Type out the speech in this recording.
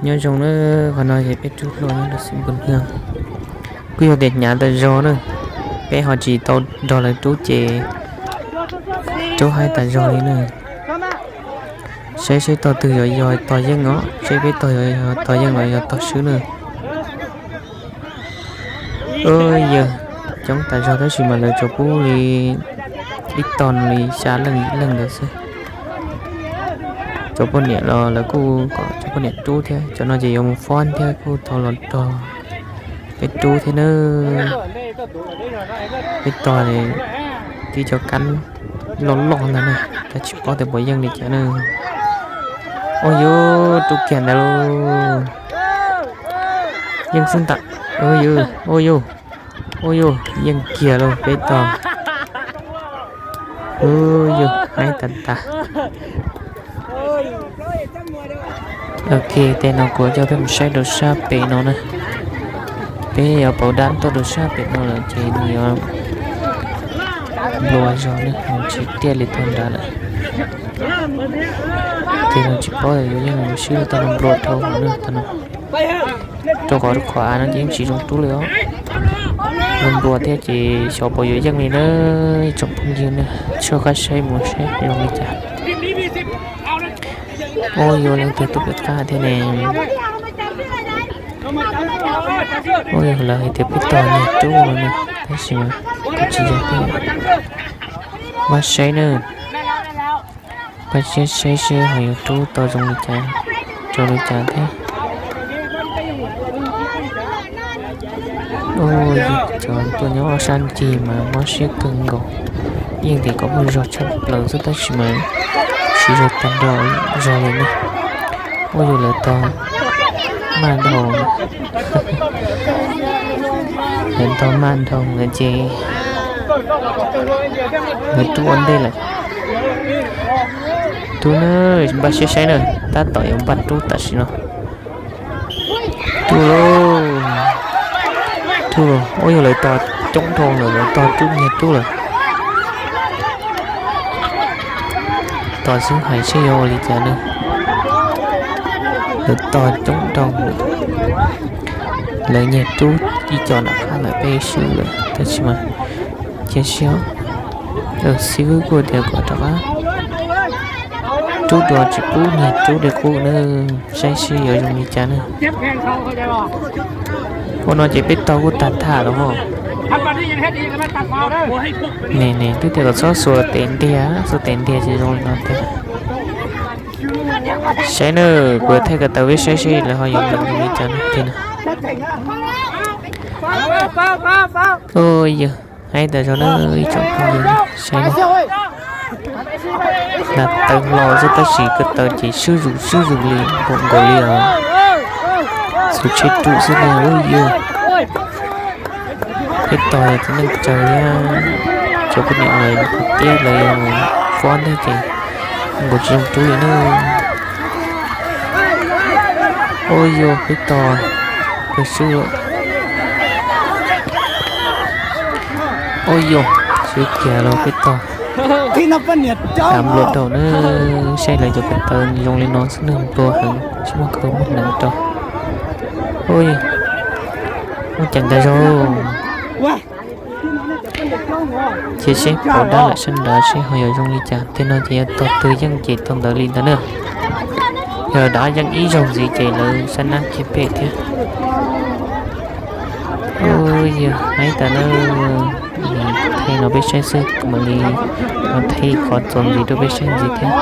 Nyob zoo na, qhov no ces peb rub hlua nyob rau xeev Npus Nyiag. Kuj yog tias hnyav tas zog na, peb ho tsis tau nrog lawv rub ces rub haib tas zog li na. Saib seb tog twg yuav yog tog yeej os, seb peb tog yuav yog tog yeej los yog tog swb na. Yawg coob tas zog tab sis mas lawv tsuas pub li ib tog li xya leej ib leej ntawd xwb. Cov poj niam los lawv kuj kom cov poj niam rub thiab, cov no ces yuav mus fob thiab kuj tau los nrog peb rub thiab na. Peb tog li tib cov kab loj loj ntag na, tab tsis paub tias puas yeej li cas na. Ua yus rub kiag ntawd lauj. Yeej xwb ntag. Ua yus, ua yus, ua yus, yeej kiag lauj peb tog. Ua yus, haib tas tas. Ok, tej no kuv coj peb mus saib rau sab pem no na. Peb yuav pauv dab tuaj rau sab pem no lawm ces nws yuav nplua zog na, nws tsis tiaj li tog nrad lawm. Ces nws tsis paub yuav yeej swb tau nplua dhau hauv na tau no. Rau qhov qhov av no ces yeej tsis zoo rub li os. Nplua nplua thiab ces xyov puas yuav yeej li na. Ib tsoom phooj ywg na, soj qab saib mus seb zoo li cas. Ua yus, leej twg tuaj pem qab thiab ne. Ua yus, lawv hais tias peb tog nyiag rub no ne, tab sis mas kuj tsis yog thiab. Pab saib na, pab siab saib seb ho yuav rub tau zoo li cas, rau li cas thiab. Ua yus, cov tuaj nyob ob sab ncig mas mob siab kawg nkaus. Yeej tias kom muaj zog tshaj plaws xwb tab sis mas tsis zog tag nrho zog li na. Ua yus, lawv tog maj dhau, lawv tog maj dhau lawm ces lawv rub ua ntej lawm. Rub na, npaj siab saib na, tab tom yuav npaj rub tam sim no. Rub lauj, rub lauj. Ua yus, lawv tog coob dhau lawm, lawv tog rub nyiag rub lawm. Tos xwb hais seb yuav ua li cas na. Lawv tog coob dhau, lawv nyiag rub ib co nram qab lawm peb swb lawm tab sis mas cia siab. Xib fwb kuj tias kom rov qab rub dua tsis pub nyiag rub li qub na, saib seb yuav zoo li cas na. Ua no ces peb tog kuj tag tham lawm hos. Ne ne, twb tias kom txhob xuas tes ntiag, xuas tes ntiag ces zoo li no tiag. Saib na, kuv yuav thaij ko taw peb saib seb lawv ho yuav mus zoo li cas na. Ua yog, haib tas zog na ib tsoom phooj ywg, saib na. Nag taw hlo xwb tab sis ko taw ces swb zus swb zus li nkaus nkaus li os. Xus tsheb rub xwb na, ua yog. Peb tog yog tus neeg tsaws thiab, cov poj niam lawv tiab lawv fob ntej ces nkaus tsis zoo rub li na. Ua yog, peb tog peb swb lawm. Ua yog, swb kiag lawm peb tog. Nplua dhau na, saib lawv cov ko taw zoo li no xwb na, nplua heev tsis muaj khawv muaj hneev rau. Ua yog, muaj ceem tas zog. Cia seb pauv dab lawm sab nrad seb ho yuav zoo li cas, tej no ces yog tog twg yeej ces tog ntawd li ntawd na. Yog dav yeej ib zaug ntxiv ces lawv sab nab kiag pem thiab. Ua yog, haib tas na. Thaij no peb saib xwb, kuv mam li thaij qhov txuas ntxiv rau peb saib ntxiv thiab.